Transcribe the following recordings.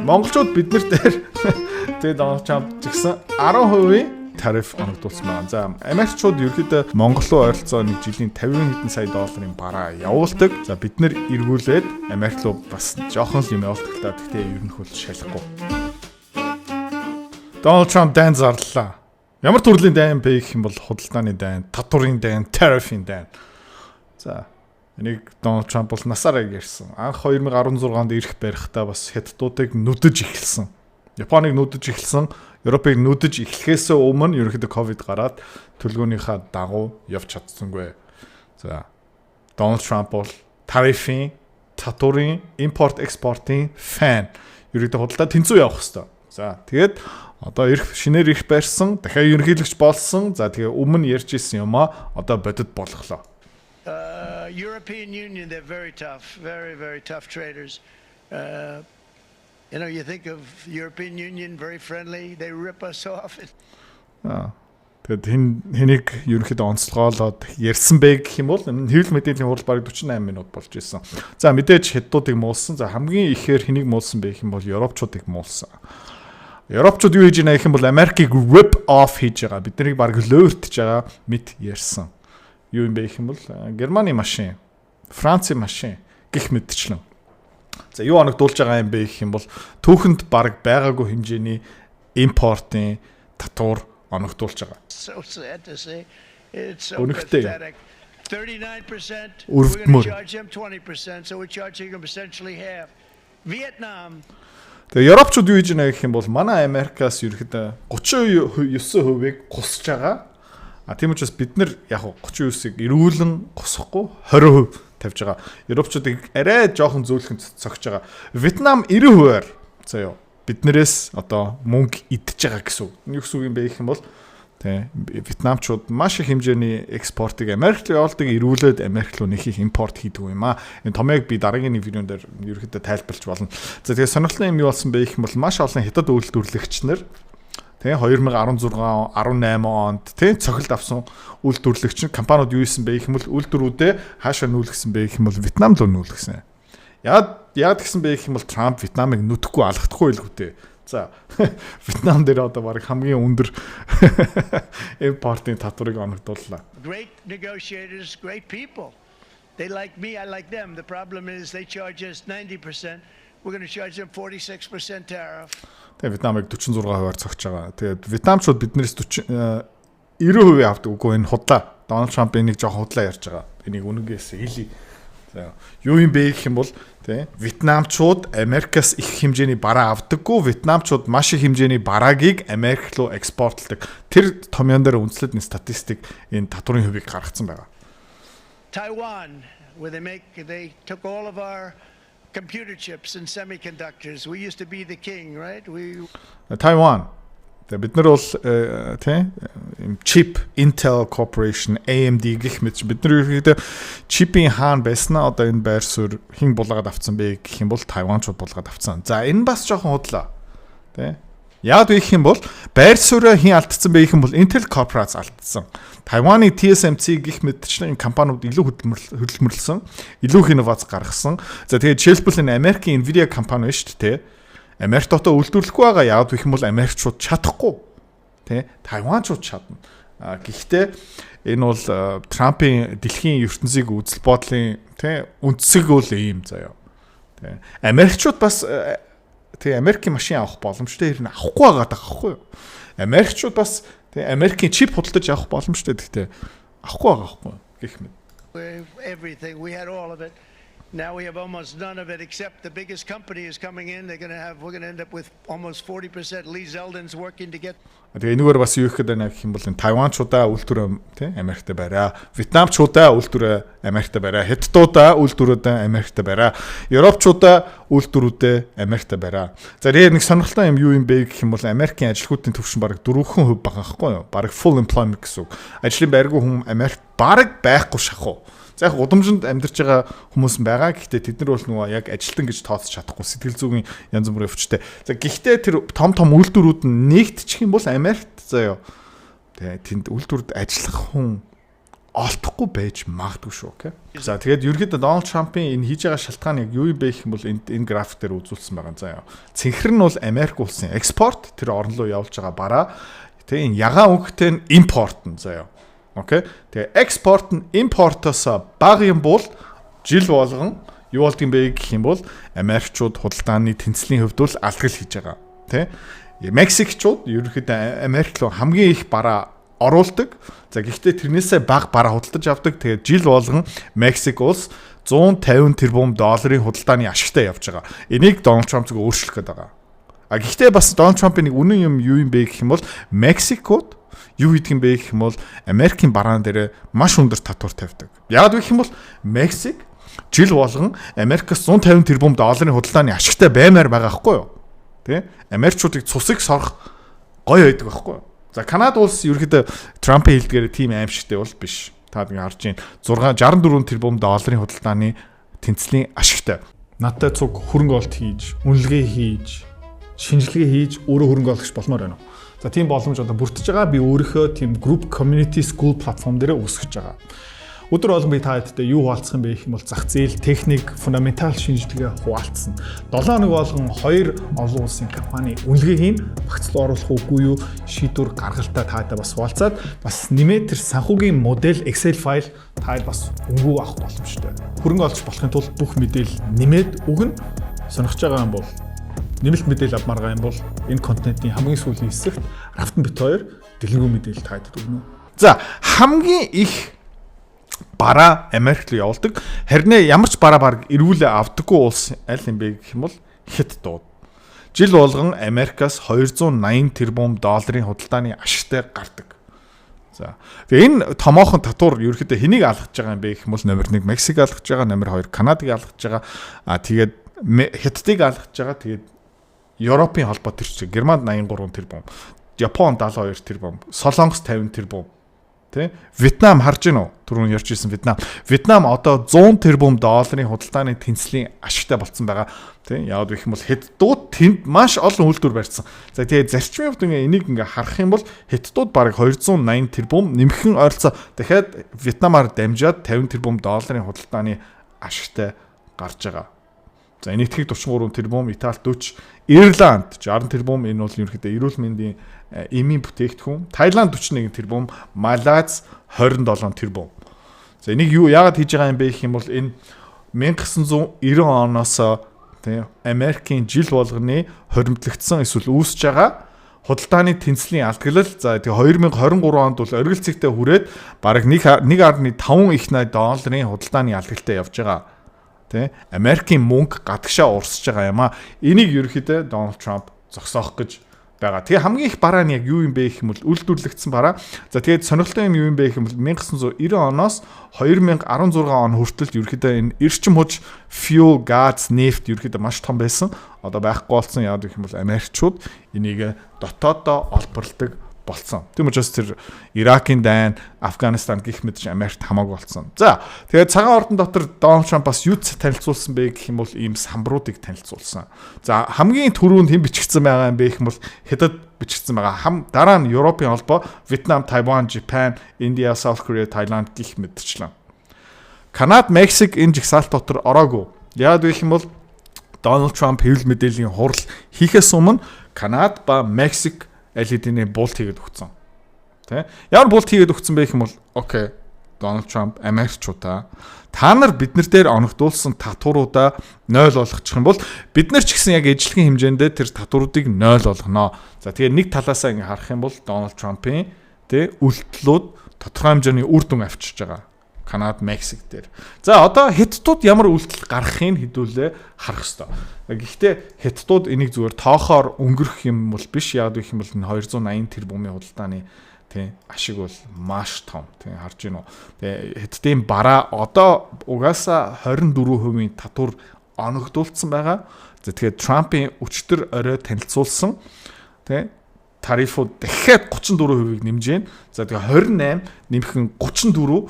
Монголчууд бид нар дээр тэгээ Дональд Трамп жигсэн 10% тариф оногдуулсан байна. За, Америкчууд ерөөхдөө Монгол руу ойролцоо нэг жилийн 50 хэдэн сая долларын бараа явуулдаг. За, бид нар эргүүлээд Америк руу бас жоохон л юм явуулдаг л та. Гэхдээ ер нь хөл шалахгүй. Дональд Трамп дайн зарлаа. Ямар төрлийн дайн бэ гэх юм бол худалдааны дайн, татварын дайн, тарифын дайн. За, энийг Дональд Трамп бол насаараа ярьсан. Анх 2016 онд эрх барихтаа бас хятадуудыг нүдэж эхэлсэн. Японыг нүдэж эхэлсэн, Европыг нүдэж эхлэхээс өмнө ерөнхийдөө ковид гараад төлөвлөгөөнийхөө дагуу явж чадсангүй. За, Дональд Трамп бол тарифын, татварын, импорт экспортын fan. Ерөнхийдөө худалдаа тэнцүү явах хэвээр. За, тэгээд одоо эрх шинээр эрх барьсан, дахиад ерөнхийлөгч болсон. За, тэгээ өмнө ярьж исэн юм а одоо бодит болглоо. European Union, they're very tough, very, very tough traders. You think of European Union, very friendly. They rip us off. Аа. Тэгээд хэн хэнийг ерөнхийдөө онцлогоолоод ярьсан бэ гэх юм бол хэвлэл мэдээллийн хурал бараг 48 минут болж исэн. За, мэдээж хятадуудыг муулсан. За, хамгийн ихээр хэнийг муулсан бэ гэх юм бол европчуудыг муулсан. Европчууд юу хийж байна гэх юм бол Америкийг rip off хийж байгаа. Бид нарыг бараг лөөртөж байгаа мэт ярьсан. Юу юм бэ гэх юм бол Германы машин, Францын машин гэх мэтчлэн. За, юу оногдуулж байгаа юм бэ гэх юм бол түүхэнд бараг байгаагүй хэмжээний импортын татвар оногдуулж байгаа. So sad to see. It's so Үнэхтэй. pathetic. 39%. We're going Өрөвдмөр. to charge them 20%, so we're charging them essentially half. Vietnam, Тэгээ Европчууд юу хийж байна гэх юм бол манай Америкаас ерөөхдөө 39%-ийг гусж байгаа. А тийм учраас бид нар яг 39-ыг эргүүлэн гусахгүй 20% тавьж байгаа. Европчуудыг арай жоохон зөөлхөн цогж байгаа. Вьетнам 90%-аар заяа биднэрээс одоо мөнгө идэж байгаа гэсэн үг. Юу гэсэн үг юм бэ гэх юм бол тий, Вьетнамчууд маш их хэмжээний экспортыг Америк руу явуулдаг, эргүүлээд Америк руу нэг их импорт хийдэг юм аа. Энэ томьёог би дараагийн нэг видеон дээр ерөөхдөө тайлбарлаж болно. За, тэгээ сонирхолтой юм юу болсон бэ гэх юм бол маш олон хятад үйлдвэрлэгч нар тий 2016, 18 онд тий цохилт авсан үйлдвэрлэгч компаниуд юу хийсэн бэ гэх юм бол үйлдвэрүүдээ хаашаа нүүлгэсэн бэ гэх юм бол Вьетнам руу нүүлгэсэн. Яг гэсэн бэ гэх юм бол Трамп Вьетнамыг нүдэхгүй алгахдахгүй л үү. За, Вьетнам дээр одоо баг хамгийн өндөр импортын татварыг оногдууллаа. Great negotiators, great people. They like me, I like them. The problem is they charge us 90%. We're going to charge them 46% tariff. Тэгээ Вьетнамыг 46%-аар цогч байгаа. Тэгээд Вьетнамчууд биднээс 40 90% авдаг. Үгүй, энэ худлаа. Дональд Трамп энийг жоохон худлаа ярьж байгаа. Энийг үнэнгээсээ хэлье. За, юу юм бэ гэх юм бол тий Вьетнамчууд Америкаас их хэмжээний бараа авдаггүй. Вьетнамчууд маш их хэмжээний бараагийг Америк руу экспортлдог. Тэр томьёон дээр үндэслээд энэ статистик, энэ татварын хувийг гаргацсан байгаа. Taiwan, where they took all of our computer chips and semiconductors. We used to be the king, right? We Тайван. Тэгээ бид нар бол тий юм chip, Intel Corporation, AMD гэх мэт бид нар ерөнхийдөө чипийн хаан байснаа одоо энэ байр суурь хэн булгаад авцсан бэ гэх юм бол Тайванчууд булгаад авцсан. За, энэ бас жоохон худлаа. Тий. Яг гэх юм бол байр сууриа хэн алдсан бэ гэх юм бол Intel Corporation алдсан. Тайваны TSMC гэх мэтчлэн компаниуд илүү хөдөлмөрлсөн, илүү их инновац гаргасан. За, тэгээд жишээлбэл энэ Америкийн Nvidia компани байна шүү дээ. Америкт одоо үйлдвэрлэхгүй байгаа. Яг гэх юм бол Америкчууд чадахгүй. Тэ? Тайванчууд чадна. А гэхдээ энэ бол Трампын дэлхийн ертөнцийг үзэл бодлын тий үндсэг бол ийм заяа. Тэ. Америкчууд бас тий Америкийн машин авах боломжтой хэрнээ авахгүй байгаа даа байхгүй юу? Америкчууд бас тий Америкийн чип худалдаж авах боломжтой, гэхдээ авахгүй байгаа байхгүй юу гэх мэт. Everything. We had all of it. Now we have almost none of it, except the biggest company is coming in. They're going to have we're going to end up with almost 40%. Lee Zeldin's working to get Тэгээ энэгээр бас юу их гэдэг гэх юм бол энэ Тайванчуудаа үйлдвэрээ тий Америкт бариа, Вьетнамчуудаа үйлдвэрээ Америкт бариа, Хятадуудаа үйлдвэрүүдээ Америкт бариа, Европчуудаа үйлдвэрүүдээ Америкт бариа. За, тэгээ нэг сонирхолтой юм юу юм бэ гэх юм бол Америкийн ажилгүйдийн түвшин бараг 4% байгаа байхгүй юу? Бараг full employment гэсэн үг. Ажлын байргүй хүн Америкт бараг байхгүй шахуу. За, яг гудамжинд амьдарч байгаа хүмүүс байгаа. Гэхдээ тэд нар бол нөгөө яг ажилтан гэж тооцож чадахгүй, сэтгэл зүйн янз бүрийн өвчтэй. За, гэхдээ тэр том том үйлдвэрүүд нь нэгтчих юм бол Америкт заяа. Тэгээ тэнд үйлдвэрд ажиллах хүн олдохгүй байж магадгүй шүү, okay. За, тэгээд ерөнхийдөө Дональд Трампын энэ хийж байгаа шалтгаан яг юу юм бэ гэх юм бол энэ график дээр үзүүлсэн байгаа. За яа. Цэнхэр нь бол Америк улсын экспорт, тэр орн руу явуулж байгаа бараа, тэгээ энэ ягаан өнгөтэй нь импорт нь заяа. Okay. Тэгээ экспорт нь импортоос бага юм бол жил болгон юу болдго юм бэ гэх юм бол Америкчууд худалдааны тэнцлийн хувьд бол алдагдал хийж байгаа. Тэ? Мексикчууд ерөнхийдөө Америк руу хамгийн их бараа оруулдаг. За, гэхдээ тэрнээсээ бага бараа худалдаж авдаг. Тэгээд жил болгон Мексик улс 150 тэрбум долларын худалдааны ашигтай явж байгаа. Энийг Дональд Трамп зөв өөрчлөх гээд байгаа. А гэхдээ бас Дональд Трампын нэг үнэн юм юу юм бэ гэх юм бол Мексикод юу хийдэг юм бэ гэх юм бол Америкийн бараан дээр маш өндөр татвар тавьдаг. Яг гэх юм бол Мексик жил болгон Америкаас 150 тэрбум долларын худалдааны ашигтай баймаар байгаа байхгүй юу? Тэ? Америкчуудыг цусыг сорох гоё байдаг байхгүй юу? За, Канада улс ерөөхдөө Трампын хэлдгээр тийм аимшигтай бол биш. Та нэг харж байна. 6 64 тэрбум долларын худалдааны тэнцлийн ашигтай. Надтай цуг хөрөнгө оруулалт хийж, үнэлгээ хийж, шинжилгээ хийж өөрөө хөрөнгө оруулагч болмоор байна уу? За, тийм боломж одоо бүрдэж байгаа. Би өөрийнхөө тийм group community school platform дээр үүсгэж байгаа. Өдөр болгон би та хэдтэй юу хуваалцах юм бэ гэх юм бол зах зээл, техник, фундаментал шинжилгээ хуваалцсан. 7 хоног болгон хоёр олон улсын компани үнэлгээ хийн, багц руу оруулах үгүй юу шийдвэр гаргалтаа таатай бас хуваалцаад, бас нэмээд тэр санхүүгийн модель Excel файл та бас үнэгүй авах боломжтой. Хөрөнгө оруулагч болохын тулд бүх мэдээлэл нэмээд өгнө. Сонирхож байгаа юм бол, нэмэлт мэдээлэл авмаар байгаа юм бол энэ контентын хамгийн сүүлийн хэсэгт Рафтан бит хоёр дэлгэрэнгүй мэдээлэл та хэдэд өгнө. За, хамгийн их бараа Америк руу явуулдаг. Харин ямар ч бараа баг эргүүлээ авдаггүй улс аль юм бэ гэх юм бол Хятадууд. Жил болгон Америкаас 280 тэрбум долларын худалдааны ашигтай гардаг. За. Тэгээ энэ томоохон татвар ерөөхдөө хэнийг алгаж байгаа юм бэ гэх юм бол номер 1 Мексик алгаж байгаа, номер 2 Канадыг алгаж байгаа. А тэгээд Хятадыг алгаж байгаа. Тэгээд Европын холбоо тэр чиг Германд 83 тэрбум, Япон 72 тэрбум, Солонгос 50 тэрбум. Тэ? Вьетнам харж гин үү? Түрүүн ярьж ирсэн Вьетнам. Вьетнам одоо 100 тэрбум долларын худалдааны тэнцлийн ашигтай болцсон байгаа. Тэ? Яг гэх юм бол Хятадууд тэнд маш олон үйлдвэр барьсан. За, тэгээ зарчмын хувьд ингээ энийг ингээ харах юм бол Хятадууд бараг 280 тэрбум нэмхэн ойролцоо дахиад Вьетнамаар дамжаад 50 тэрбум долларын худалдааны ашигтай гарч байгаа. За, Энэтхэг 43 тэрбум, Итали 40, Ирланд 60 тэрбум, энэ бол ерөнхийдөө эрүүл мэндийн эмийн бүтээгдэхүүн. Таиланд 41 тэрбум, Малайз 27 тэрбум. За, энийг юу яагаад хийж байгаа юм бэ гэх юм бол энэ 1990 оноос, тийм, Америкийн жил болгоны хоримтлагдсан эсвэл үүсэж байгаа худалдааны тэнцлийн алдагдал, за, тэгээ 2023 онд бол оргил цэгтээ хүрээд бараг 1.5 их 80 долларын худалдааны алдагдaltaй явж байгаа. Тэ, Америкийн мөнгө гадагшаа урсж байгаа юм а. Энийг ерөөхдөө Дональд Трамп зогсоох гэж байгаа. Тэгээ хамгийн их бараа нь яг юу юм бэ гэх юм бол үйлдвэрлэгдсэн бараа. За, тэгээд сонирхолтой юм юу юм бэ гэх юм бол 1990 оноос 2016 он хүртэл ерөөхдөө энэ эрчим хүч, fuel, gas, нефть ерөөхдөө маш том байсан. Одоо байхгүй болсон. Яг гэх юм бол Америкчууд энийг дотоодоо олборлдог болцсон. Тийм учраас тэр Иракийн дайн, Афганистан гэх мэт чинь Америкт хамаагүй болцсон. За, тэгээд Цагаан ордон дотор Дональд Трамп бас юу танилцуулсан бэ гэх юм бол ийм самбаруудыг танилцуулсан. За, хамгийн түрүүнд хэн бичигдсэн байгаа юм бэ гэх юм бол Хятад бичигдсэн байгаа. Хам дараа нь Европын холбоо, Вьетнам, Тайван, Japan, Индия, South Korea, Таиланд гэх мэтчлэн. Канад, Мексик энэ жагсаалт дотор ороогүй. Яг гэх юм бол Дональд Трамп хэвлэл мэдээллийн хурал хийхээс өмнө Канад ба Мексик аль хэдийнэ буулт хийгээд өгсөн. Тэ? Ямар буулт хийгээд өгсөн бэ гэх юм бол okay, Дональд Трамп Америкчуудаа, та нар бид нар дээр оногдуулсан татваруудаа 0 болгочих юм бол бид нар ч гэсэн яг ижилхэн хэмжээндээ тэр татваруудыг 0 болгоно. За, тэгээ нэг талаасаа ингэ харах юм бол Дональд Трампын, тэ, үйлдэлүүд тодорхой хэмжээний үр дүн авчирч байгаа. Канад, Мексик дээр. За, одоо Хятадууд ямар үйлдэл гаргахыг хэдүүлээ харах ёстой. Гэхдээ Хятадууд энийг зүгээр тоохоор өнгөрөх юм бол биш. Яг гэх юм бол энэ 280 тэрбумын худалдааны, тий, ашиг бол маш том. Тий, харж гин үү. Тэгээ Хятадын бараа одоо угаасаа 24% татвар оногдуулсан байгаа. За, тэгэхээр Трампын өчтөр орой танилцуулсан, тий, тарифууд дахиад 34%-ийг нэмж гин. За, тэгээ 28 нэмэх нь 34,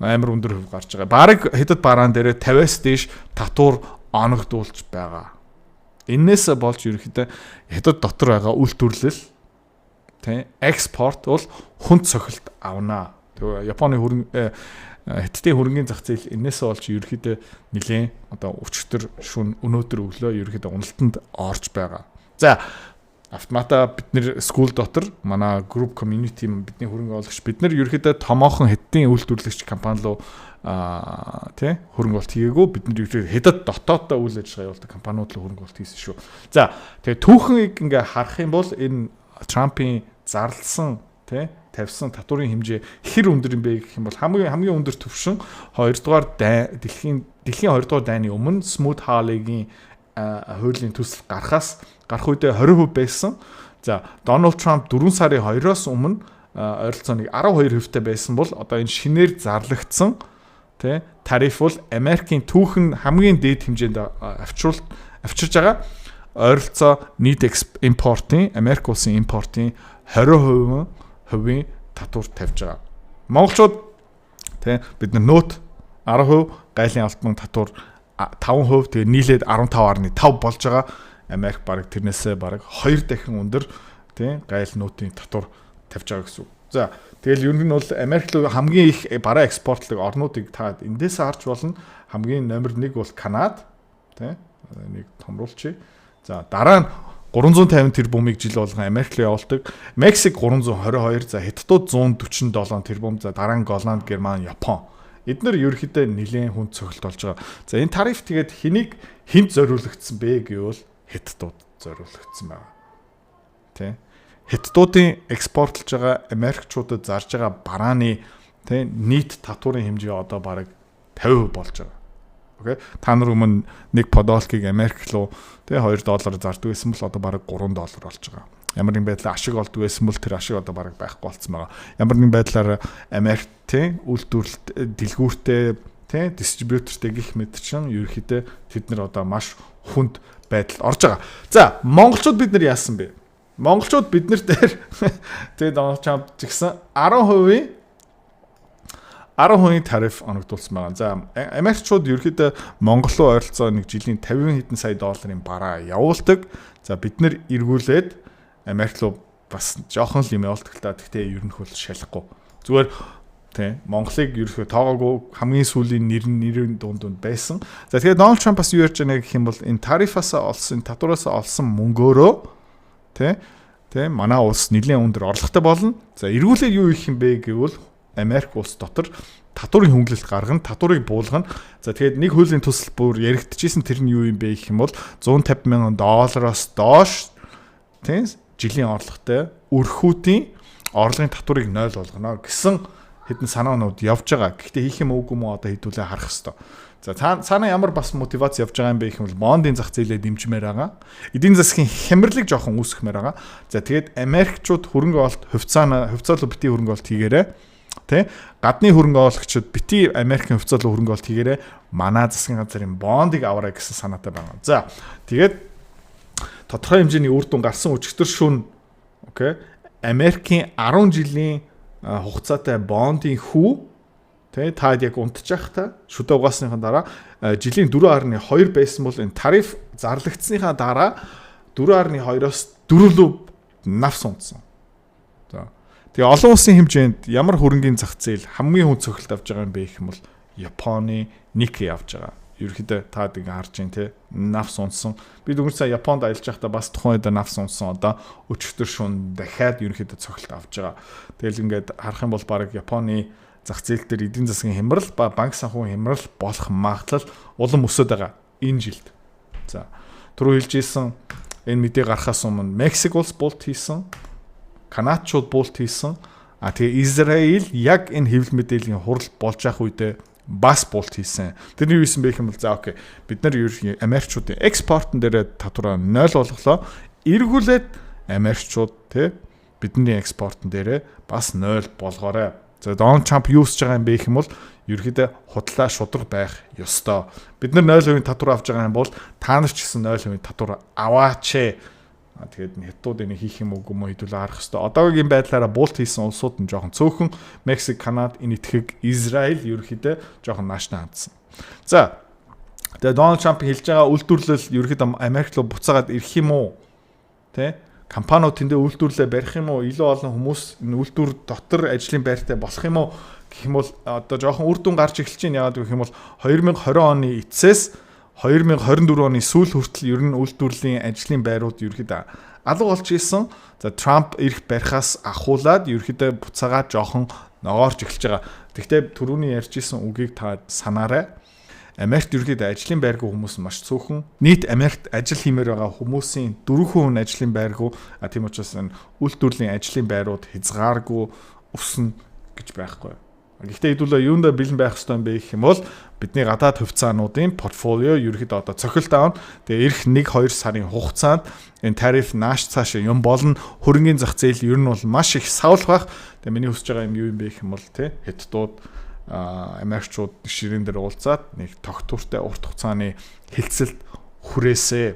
амар өндөр хувь гарч байгаа. Бараг Хятад бараан дээр 50-аас дээш татвар оногдуулж байгаа. Энээс болж ерөнхийдөө Хятад дотор байгаа үйлдвэрлэл, тий, экспорт бол хүнд цохилт авнаа. Тэгээ Японы хөрөнгө, Хятадын хөрөнгийн зах зээл энээсээ болж ерөөхдөө нэлээд одоо өчигдөр шөнө, өнөөдөр өглөө ерөөхдөө уналтанд орж байгаа. За, автомата бид нэр school дотор манай group community, бидний хөрөнгө оруулагч бид нар ерөөхдөө томоохон Хятадын үйлдвэрлэгч компани руу тий хөрөнгө оруулалт хийгээгүй. Бид нар ерөөхдөө Хятад дотоодоо үйл ажиллагаа явуулдаг компаниуд руу хөрөнгө оруулалт хийсэн шүү. За, тэгээ түүхнийг ингээ харах юм бол энэ Трампын зарласан тий тавьсан татварын хэмжээ хэр өндөр юм бэ гэх юм бол хамгийн хамгийн өндөр түвшин 2 дугаар дайн, дэлхийн дэлхийн 2 дугаар дайны өмнө Smoot-Hawley-гийн хуулийн төсөл гарахаас гарах үедээ 20% байсан. За, Дональд Трамп 4 сарын 2-оос өмнө ойролцоо нэг 12%-тэй байсан бол одоо энэ шинээр зарлагдсан тий тариф бол Америкийн түүхэн хамгийн дээд хэмжээнд авчруулт авчирж байгаа. Ойролцоо нийт импортын, Америк улсын импортын 20% хувийн татвар тавьж байгаа. Монголчууд тий бид нар нөөт 10%, гайлын албан татвар 5%, тэгээ нийлээд 15.5 болж байгаа. Америк бараг тэрнээсээ бараг 2 дахин өндөр тий гайл нөөтийн татвар тавьж байгаа гэсэн үг. За, тэгэл ер нь бол Америк руу хамгийн их бараа экспортлог орнуудыг та эндээс харж болно. Хамгийн номер 1 бол Канад тий нэг томруулчих. За, дараа нь 350 тэрбумыг жил болгон Америк руу явуулдаг. Мексик 322, за Хятадууд 147 тэрбум, за дараа нь Голланд, Герман, Япон. Эднэр ерөөхдөө нэлээд хүнд цохилт болж байгаа. За, энэ тариф тэгээд хэнийг хэнд зориулагдсан бэ гэвэл Хятадууд зориулагдсан байна. Тэ. Хятадуудын экспортлж байгаа, Америкчуудад зарж байгаа барааны тэ нийт татварын хэмжээ одоо бараг 50% болж байгаа. Okay. Та нар өмнө нэг подолкийг Америк руу тэ 2 доллар зардаг байсан бол одоо бараг 3 доллар болж байгаа. Ямар нэгэн байдлаар ашиг олдог байсан бол тэр ашиг одоо бараг байхгүй болцсон байгаа. Ямар нэгэн байдлаар Америк тэ үйлдвэрлэлт дэлгүүртэй тэ дистрибьютортэй гих мэт чинь ерөөхдөө тэд нар одоо маш хүнд байдалд орж байгаа. За, монголчууд бид нар яасан бэ? Монголчууд бид нар дээр тэгээ Дональд Трамп жигсэн 10% тариф оногдуулсан байгаа. За, Америкчууд ерөөхдөө Монгол руу ойролцоо нэг жилийн 50 хэдэн сая долларын бараа явуулдаг. За, бид нэр эргүүлээд Америк руу бас жоохон л юм явуулдаг л та. Гэхдээ ер нь хөл шалахгүй. Зүгээр тий Монголыг ерөөсөө тоогоогүй, хамгийн сүүлийн нэр нэрийн дунд дунд байсан. За, тэгэхээр Дональд Трамп бас юу ярьж байна гэх юм бол энэ тарифаас олсон, татвараас олсон мөнгөөрөө тий тий манай улс нэлээд өндөр орлоготой болно. За, эргүүлээд юу хийх юм бэ гэвэл Америк улс дотор татварын хөнгөлөлт гаргана, татварыг буулгана. За, тэгээд нэг хуулийн төсөл бүр яригдчихсэн, тэр нь юу юм бэ гэх юм бол 150 мянган доллароос доош тийм жилийн орлоготой өрхүүдийн орлогын татварыг 0 болгоно гэсэн хэдэн санаанууд явж байгаа. Гэхдээ хийх юм үгүй юм уу, одоо хэдүүлээ харах хэвээр. За, цаана ямар бас мотивац явж байгаа юм бэ гэх юм бол бондын зах зээлээ дэмжмээр байгаа. Эдийн засгийн хямралыг жоохон үүсгэмээр байгаа. За, тэгээд Америкчууд хөрөнгө оруулалт хувьцаана хувьцаалуу бити хөрөнгө оруулалт хийгээрэй. Тэ? Гадны хөрөнгө оруулагчид бити Америкийн хувьцаалуу хөрөнгө оруулалт хийгээрэй. Манай засгийн газрын бондыг аваарай гэсэн санаатай байгаа. За, тэгээд тодорхой хэмжээний үр дүн гарсан. Өчигдөр шөнө, okay, Америкийн 10 жилийн хугацаатай бондын хүү тэ та яг унтчих та шүдэ угаасныхаа дараа жилийн 4.2 байсан бол энэ тариф зарлагдсныхаа дараа 4.2-оос 4 рүү навс унтсан. За. Тэгээ олон улсын хэмжээнд ямар хөрөнгийн зах зээл хамгийн хүнд цохилт авч байгаа юм бэ гэх юм бол Японы Nikkei авч байгаа. Ерөнхийдөө та ингээ харж байна те, навс унсан. Би дөнгөж сая Японд аялж байхдаа бас тухайн үед навс унсан. Одоо өчигдөр шөнө дахиад ерөнхийдөө цохилт авч байгаа. Тэгэл ингээд харах юм бол баг Японы зах зээл дээр эдийн засгийн хямрал ба банк санхүү хямрал болох магадлал улам өсөд байгаа энэ жилд. За, түрүү хэлж исэн энэ мэдээ гарахаас өмнө Мексик улс буулт хийсэн, Канадчууд буулт хийсэн. А тэгээ Израиль яг энэ хэвлэл мэдээллийн хурал болж явах үедээ бас буулт хийсэн. Тэр нь юу юм бэ гэх юм бол за, okay. Бид нар ерөнхий Америкчуудын экспортон дээр татвараа 0 болголоо. Эргүүлээд Америкчууд тий бидний экспортон дээрээ бас 0 болгоорой. За, Дональд Трамп юу хийж байгаа юм бэ гэх юм бол ерөнхийдөө худлаа шударга байх ёстой. Бид нар 0% татвар авч байгаа юм бол та нар ч гэсэн 0% татвар аваач ээ. Тэгээд хятадууд энийг хийх юм уу үгүй юм хэдүүлээ харах хэвээр. Одоогийн байдлаараа буулт хийсэн улсууд нь жоохон цөөхөн Мексик, Канад, Энэтхэг, Израиль ерөнхийдөө жоохон наашна хандсан. За, тэгээд Дональд Трамп хэлж байгаа үйлдвэрлэл ерөнхийдөө Америк руу буцаагаад ирэх юм уу? Тэ? Компаниуд тэндээ үйлдвэрлэлээ барих юм уу? Илүү олон хүмүүс энэ үйлдвэр дотор ажлын байртай болох юм уу гэх юм бол одоо жоохон үр дүн гарч эхэлж байна. Яагаад гэх юм бол 2020 оны эцсээс 2024 оны сүүл хүртэл ер нь үйлдвэрлэлийн ажлын байрууд ерөөхдөө алга болж исэн. За, Трамп эрх барихаас ахуулаад ерөөхдөө буцаагаа жоохон ногоорч эхэлж байгаа. Гэхдээ түрүүний ярьж исэн үгийг та санаарай. Америкт ерөөхдөө ажлын байргүй хүмүүс маш цөөхөн. Нийт Америкт ажил хиймээр байгаа хүмүүсийн 4% нь ажлын байргүй. А тийм учраас энэ үйлдвэрлэлийн ажлын байрууд хязгааргүй өснө гэж байхгүй. Гэхдээ хэдүүлээ юундаа бэлэн байх ёстой юм бэ гэх юм бол бидний гадаад хувьцаануудын портфолио ерөөхдөө одоо цохилт авна. Тэгээ ирэх 1 2 сарын хугацаанд энэ тариф нааш цааш юм болно. Хөрөнгөний зах зээл ер нь бол маш их савлах байх. Тэгээ миний хүсэж байгаа юм юу юм бэ гэх юм бол тий, хятадууд, Америкчууд ширээн дээр уулзаад нэг тогтвортой урт хугацааны хэлцэлд хүрээсэ.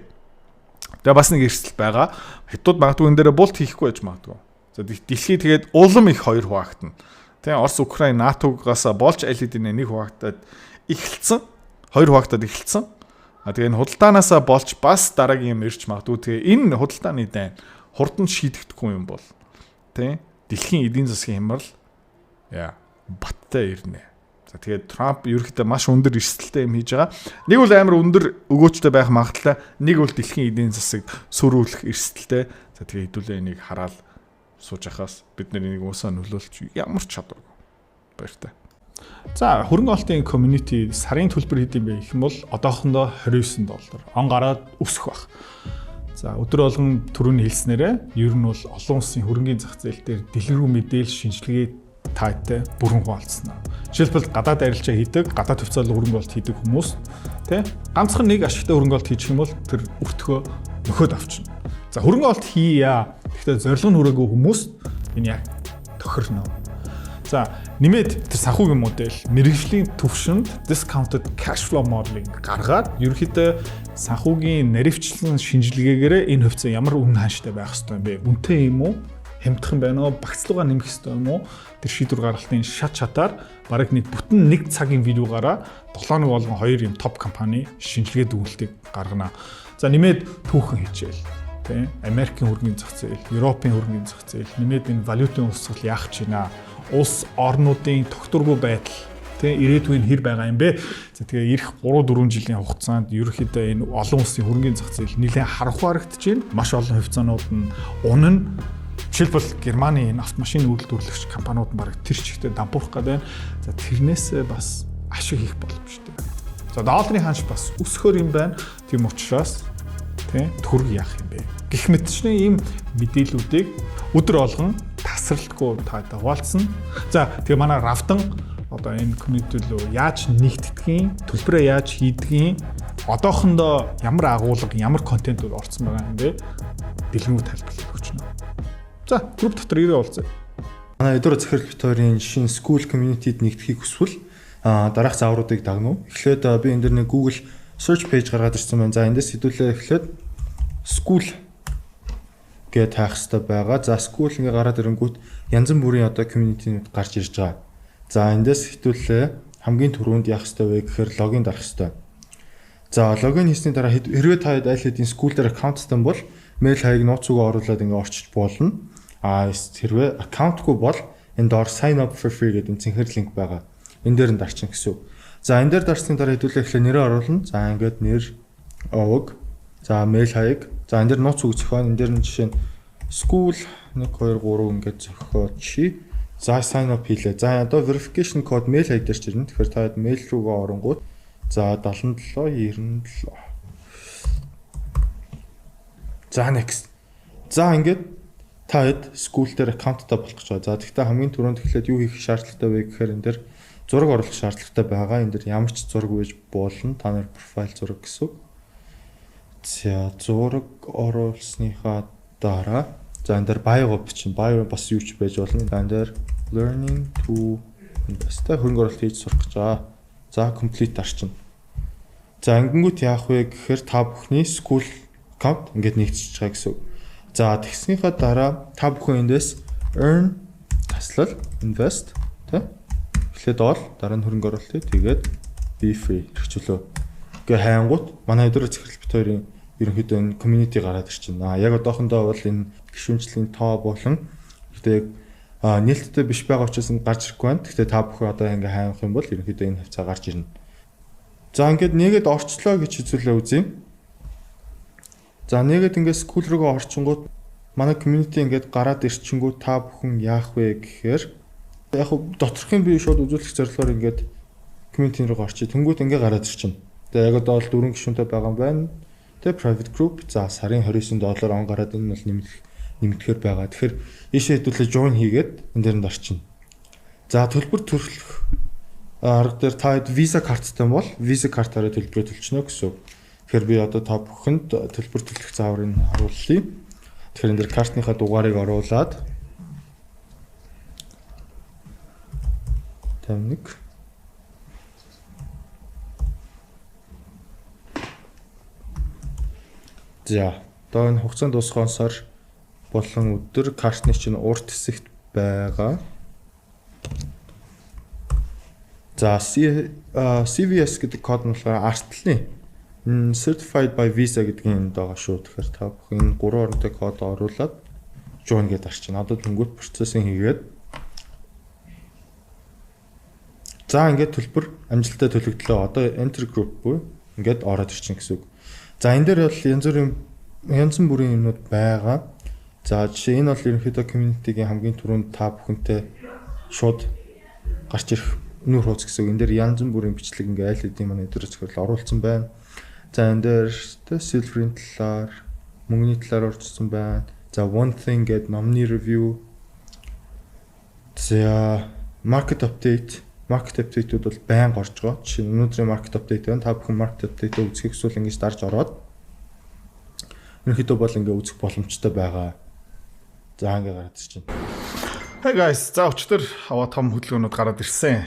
Тэгээ бас нэг эрсдэл байгаа. Хятадууд магадгүй энэ дээр булт хийхгүй байж магадгүй. За, дэлхий тэгээд улам их хоёр хуваагдана. Тэгээ Орос, Украин, НАТО-гаас болж аль хэдийн нэг хуваагдаад эхэлсэн. Хоёр хуваагдаад эхэлсэн. А тэгээ энэ худалдаанаасаа болж бас дараагийн юм ирж магадгүй. Тэгээ энэ худалдааны дайн хурдан шийдэгдэхгүй юм бол тий, дэлхийн эдийн засгийн хямрал яа баттай ирнэ. За, тэгээд Трамп ерөөхдөө маш өндөр эрсдэлтэй юм хийж байгаа. Нэг бол амар өндөр өгөөжтэй байх магадлалтай, нэг бол дэлхийн эдийн засаг сөрүүлэх эрсдэлтэй. За, тэгээд хэдүүлээ энийг хараад сууж ахаас бид нар энийг уусаа нөлөөлч ямар ч чадваргүй. Баяртай. За, хөрөнгө оруулалтын community сарын төлбөр хэд юм бэ гэх юм бол одоохондоо 29 доллар. Он гараад өсөх байх. За, өдөр болгон түрүүний хэлснээрээ ер нь бол олон улсын хөрөнгөний зах зээл дээр дэлгэрэнгүй мэдээлэл, шинжилгээ таатай бүрэн хуваалцсан. Жишээлбэл, гадаад арилжаа хийдэг, гадаад хувьцаалал хөрөнгө оруулалт хийдэг хүмүүс тий, ганцхан нэг ашигтай хөрөнгө оруулалт хийчих юм бол тэр өртгөө нөхөд авчна. За, хөрөнгө оруулалт хийя. Гэхдээ зорилго нь хүрээгүй хүмүүс энэ яг тохирно. За, нэмээд тэр санхүүгийн модель мэргэжлийн төвшөнд discounted cash flow modeling гаргаад ерөнхийдөө санхүүгийн наривчлан шинжилгээгээрээ энэ хувьцаа ямар үнэ хаанштай байх ёстой юм бэ? Үнэтэй юм уу? Хямдхан байна уу? Багцлуугаа нэмэх ёстой юм уу? Тэр шийдвэр гаргалтын шат шатаар бараг нэг бүтэн нэг цагийн видеогаараа 7 нэг болгон хоёр юм топ компани шинжилгээ дүгнэлтийг гаргана. За, нэмээд түүхэн хичээл, тий, Америкийн хөрөнгөний зах зээл, Европын хөрөнгөний зах зээл, нэмээд энэ валютын урсгал яах гэж байна? Улс орнуудын тогтворгүй байдал, тий, ирээдүйн хэр байгаа юм бэ? За, тэгээ ирэх 3 4 жилийн хугацаанд ерөнхийдөө энэ олон улсын хөрөнгөний зах зээл нэлээд харанхуй харагдаж байна. Маш олон хувьцаанууд нь унана. Жишээлбэл, Германы энэ автомашин үйлдвэрлэгч компаниуд нь бараг тэр чигтээ дампуурах гэдэг байна. За, тэрнээс бас ашиг хийх боломжтой. За, долларын ханш бас өсөхөр юм байна. Тийм учраас тий, төгрөг яах юм бэ? Гэх мэтчний ийм мэдээллүүдийг өдөр болгон тасралтгүй таатай хуваалцсан. За, тэгээ манай Равдан одоо энэ community рүү яаж нэгтгэдгийг, төлбөрөө яаж хийдгийг, одоохондоо ямар агуулга, ямар контентууд орсон байгаа юм бэ? Дэлгэрэнгүй тайлбарлаж өгч байна. За, групп дотор ирээ уулзъя. Манай Эдура захирал бит хоёрын шинэ Skool community-д нэгдэхийг хүсвэл дараах заавруудыг дагна уу? Эхлээд би энэ дэр нэг Google search page гаргаад ирсэн байна. За, эндээс хэдүүлээ эхлээд Skool гэж таах хэрэгтэй байгаа. За, Skool ингээ гараад ирэнгүүт янз бүрийн одоо community-нүүд гарч ирж байгаа. За, эндээс хэдүүлээ хамгийн түрүүнд яах хэрэгтэй вэ гэхээр login дарах хэрэгтэй. За, login хийсний дараа хэрвээ та аль хэдийн Skool дээр account тай бол мэйл хаяг, нууц үгээ оруулаад ингээ орчиж болно. А хэрвээ account гүй бол энэ доор sign up for free гэдэг энэ цэнхэр линк байгаа. Энэ дээр нь дарчин гэсэн үг. За, энэ дээр дарсны дараа хэдүүлээ эхлээ нэрээ оруулна. За, ингээд нэр, овог, за, мэйл хаяг, за, энэ дээр нууц үг зохион, энэ дээр нь жишээ нь school 1 2 3 ингээд зохиочих. За, sign up хийлээ. За, одоо verification code мэйл хаяг дээр ч ирнэ. Тэгэхээр та мэйл рүүгээ оронгууд за 77 97. За, next. За, ингээд та хэд Skool дээр account тай болох гэж байгаа. За, тэгэхдээ хамгийн түрүүнд эхлээд юу хийх шаардлагатай вэ гэхээр энэ дээр зураг оруулах шаардлагатай байгаа. Энэ дээр ямар ч зураг байж болно. Та нар профайл зураг гэсэн үг. За, зураг оруулсныхаа дараа за энэ дээр bio бичин. Bio бас юу ч байж болно. За, энэ дээр learning to invest, хөрөнгө оруулалт хийж сурах гэж байгаа. За, complete дарчин. За, ингэнгүүт яах вэ гэхээр та бүхний Skool account ингээд нэгтчихэж байгаа гэсэн үг. За, тэгснийхаа дараа та бүхэн эндээс earn таслал invest, тэ, эхлээд all, дараа нь хөрөнгө оруулалт, тэгээд be free эрхчлөө. Гэ хайнгууд манай өдөр захирал бит хоёрын Ерөнхийдөө энэ community гараад ирчихнэ. А яг одоохондоо бол энэ гишүүнчлийн тоо болон гэхдээ яг нээлттэй биш байгаа учраас гарч ирэхгүй байна. Гэхдээ та бүхэн одоо ингээ хайх юм бол ерөнхийдөө энэ хавцаа гарч ирнэ. За, ингээд нэгэд орчлоо гэж хэзүүлээ үзье. За, нэгэд ингээд Skool руугаа орчингууд манай community ингээд гараад ирчингүү та бүхэн яах вэ гэхээр яг доторхын би шууд үзүүлэх зорилгоор ингээд community руу орчие. Тэнгүүт ингээ гараад ирчихнэ. Тэгээ яг одоо бол дөрвөн гишүүнтэй байгаа юм байна. Тэгээ private group, за, сарын 29 доллар он гараад энэ бол нэмэгдэхээр байгаа. Тэгэхээр ийшээ хэдүүлээ join хийгээд энэ дээр нь орчино. За, төлбөр төлөх арга дээр та Visa карттай бол Visa картаараа төлбөрөө төлчихнө гэсэн үг. Тэгэхээр би одоо та бүхэнд төлбөр төлөх зааврыг харуулъя. Тэгэхээр энэ дэр картныхаа дугаарыг оруулаад 51. За, одоо энэ хугацаанд дуусах сар болон өдөр картны чинь урт хэсэгт байгаа. За, CVS гэдэг код нь болохоор артлын Certified by Visa гэдгийн энд байгаа шүү. Тэгэхээр та бүхэн энэ гурван оронтой код оруулаад join гэдээ арчина. Одоо тэнгуут процессинг хийгээд, за, ингээд төлбөр амжилттай төлөгдлөө. Одоо enter group буюу ингээд ороод ирчин гэсэн үг. За, энэ дээр бол янз бүрийн янз бүрийн юмнууд байгаа. За, жишээ энэ бол ерөнхийдөө community-гийн хамгийн түрүүнд та бүхэнтэй шууд гарч ирэх нүүр хуудас гэсэн үг. Энэ дээр янз бүрийн бичлэг ингээ аль хэдийн манай өдөр зөвхөн оруулсан байна. За, энэ дээр тэ silver-ийн талаар, мөнгөний талаар орчихсон байна. За, one thing гэдэг номны review. За, market update. Market update-үүд бол байнга орж байгаа. Жишээ нь өнөөдрийн market update байна. Та бүхэн market update-ийг үзэхийг хүсвэл ингэж дарж ороод ерөнхийдөө бол ингээ үзэх боломжтой байгаа. За, ингээ гараад ирж байна. Hey guys, за, өчигдөр аваа том хөдөлгөөнүүд гараад ирсэн.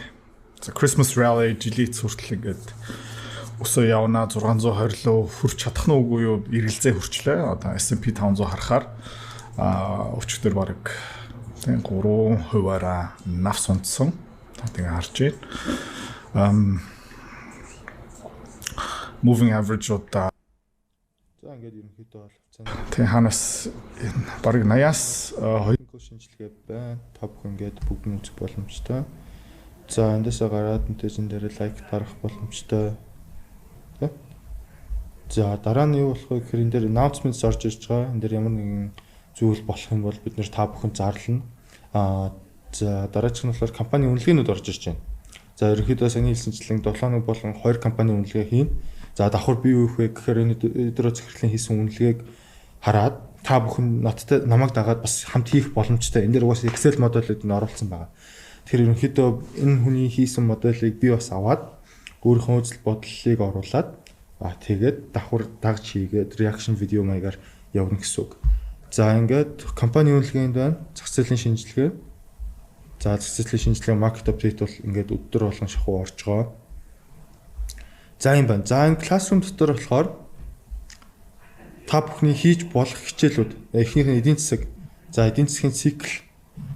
За, Christmas rally жилийн эц хүртэл ингээд өсөө явна, 620 лөө хүрч чадах нь үгүй юу, эргэлзээ хүрчлээ. Одоо S&P 500 харахаар өчигдөр бараг тийм 3 хувиараа навс унтсан. Тэгээ харж байна. Moving average удаа За, ингээд ерөнхийдөө бол хувьцааны тийм ханаас бараг 80-аас 2 шинжилгээ байна. Та бүхэн ингээд бүгд нь үзэх боломжтой. За, эндээсээ гараад мэдээж энэ дээр like дарах боломжтой. Тэ? За, дараа нь юу болох вэ гэхээр энэ дээр announcements орж ирж байгаа. Энэ дээр ямар нэгэн зүйл болох юм бол бид нэр та бүхэн зарлана. За, дараачих нь болохоор компани үнэлгээнүүд орж ирж байна. За, ерөнхийдөө саяны хэлсэнчлэн 7 хоног болон 2 компани үнэлгээ хийн. За, давхар би юу их вэ гэхээр энэ өдрөө захирлын хийсэн үнэлгээг хараад та бүхэн надтай намайг дагаад бас хамт хийх боломжтой. Энэ дээр угаасаа Excel модулууд нь оруулсан байгаа. Тэгэхээр ерөнхийдөө энэ хүний хийсэн моделийг би бас аваад өөрийнхөө үзэл бодлыг оруулаад тэгээд давхар дагж хийгээд reaction видео маягаар явна гэсэн үг. За, ингээд компани үнэлгээнд байна. Зах зээлийн шинжилгээ. За, зах зээлийн шинжилгээ, market update бол ингээд өдөр болгон шахуу орж байгаа. За, юм байна. За, энэ classroom дотор болохоор та бүхний хийж болох хичээлүүд, эхнийх нь эдийн засаг. За, эдийн засгийн цикл.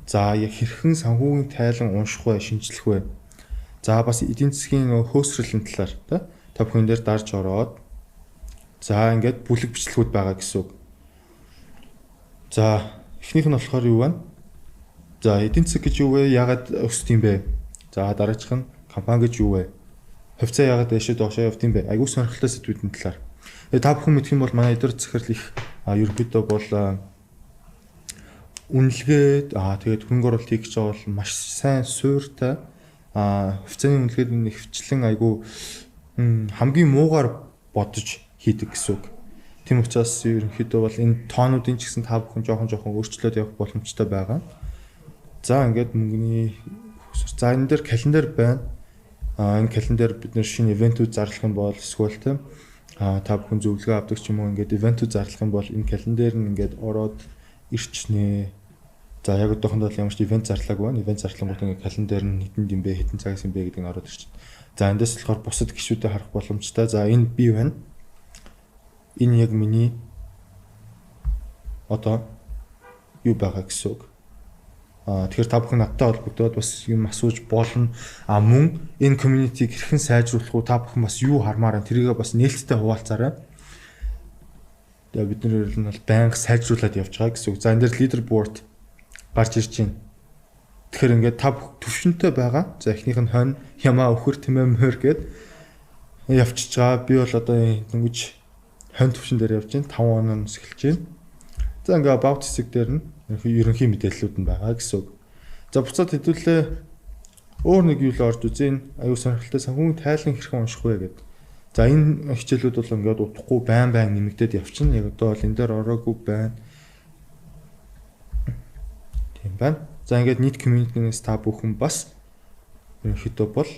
За, яг хэрхэн санхүүгийн тайлан унших вэ, шинжлэх вэ? За, бас эдийн засгийн хөөсрөлийн талаар та бүхэн дээр дарж ороод, за, ингээд бүлэг бичлэгүүд байгаа гэсэн үг. За, эхнийх нь болохоор юу вэ? За, эдийн засаг гэж юу вэ? Яагаад өсдөг юм бэ? За, дараачих нь компани гэж юу вэ? Хувьцаа яагаад дээшээ доошоо явд юм бэ? Айгуу сонирхолтой сэдвүүдийн талаар. Тэгээ та бүхэн мэдэх юм бол манай эдгээр захирал их ерөнхийдөө бол үнэлгээ тэгээд хөрөнгө оруулалт хийх гэж байгаа бол маш сайн суурьтай, хувьцааны үнэлгээд нь ихвчлэн айгуу хамгийн муугаар бодож хийдэг гэсэн үг. Тийм учраас ерөнхийдөө бол энэ тоонуудын ч гэсэн та бүхэн жоохон жоохон өөрчлөлт явах боломжтой байгаа. За, ингээд мөнгөний, за, энэ дээр календар байна. Энэ календар бид нэр шинэ event үүд зарлах юм бол эсвэл тийм та бүхэн зөвлөгөө авдаг ч юм уу, ингээд event үүд зарлах юм бол энэ календар нь ингээд ороод ирчнэ. За, яг одоохондоо бол ямар ч event зарлаагүй байна. Event зарлангууд ингээд календар нь хэдэн юм бэ, хэдэн цагаас юм бэ гэдэг нь ороод ирчихнэ. За, эндээс болохоор бусад гишүүдэд харах боломжтой. За, энэ би байна. Энэ яг миний одоо юу байгаа гэсэн үг. Тэгэхээр та бүхэн надтай холбогдоод бас юм асууж болно. А мөн энэ community-г хэрхэн сайжруулах уу, та бүхэн бас юу хармаар байна, тэрийгээ бас нээлттэй хуваалцаарай. Тэгээ бид нар ер нь бол байнга сайжруулад явж байгаа гэсэн үг. За, энэ дээр leaderboard гарч ирж байна. Тэгэхээр ингээд та бүх төвшөнтэй байгаа. За, эхнийх нь хонь, ямаа, өхөр, тэмээ, морь гээд явчихж байгаа. Би бол одоо дөнгөж хонь төвшин дээр явж байна. 5 оноос эхэлж байна. За, ингээ about хэсэг дээр нь ерөнхий мэдээллүүд нь байгаа гэсэн үг. За, буцаад хэдүүлээ өөр нэг юу л орж үзье. Аюу сонирхолтой санхүүгийн тайлан хэрхэн унших вэ гэдэг. За, энэ хичээлүүд бол ингээд удахгүй байн байн нэмэгдээд явчихна. Яг одоо бол энэ дээр ороогүй байна. Тийм байна. За, ингээд нийт community-нээс та бүхэн бас ерөнхийдөө бол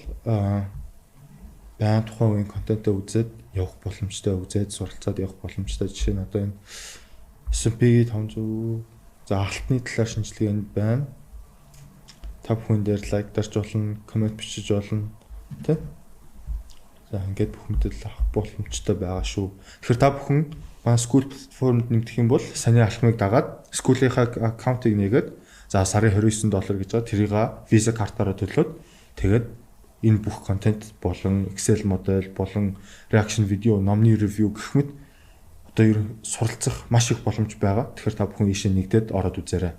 байн тухайн үеийн контентоо үзээд явах боломжтой, үзээд суралцаад явах боломжтой. Жишээ нь одоо энэ S&P 500, за, алтны талаар шинжилгээ энд байна. Та бүхэн дээр like дарж болно, comment бичиж болно, тэ? За, ингээд бүх мэдээлэл авах боломжтой байгаа шүү. Тэгэхээр та бүхэн манай Skool платформд нэмэгдэх юм бол саний алхмыг дагаад Skool-ийнхаа account-ыг нээгээд, за, сарын 29 доллар гэж байгаа тэрийг Visa картаараа төлөөд, тэгээд энэ бүх контент болон Excel модель болон reaction видео, номны review гэх мэт одоо ер суралцах маш их боломж байгаа. Тэгэхээр та бүхэн ийшээ нэгдээд ороод үзээрэй.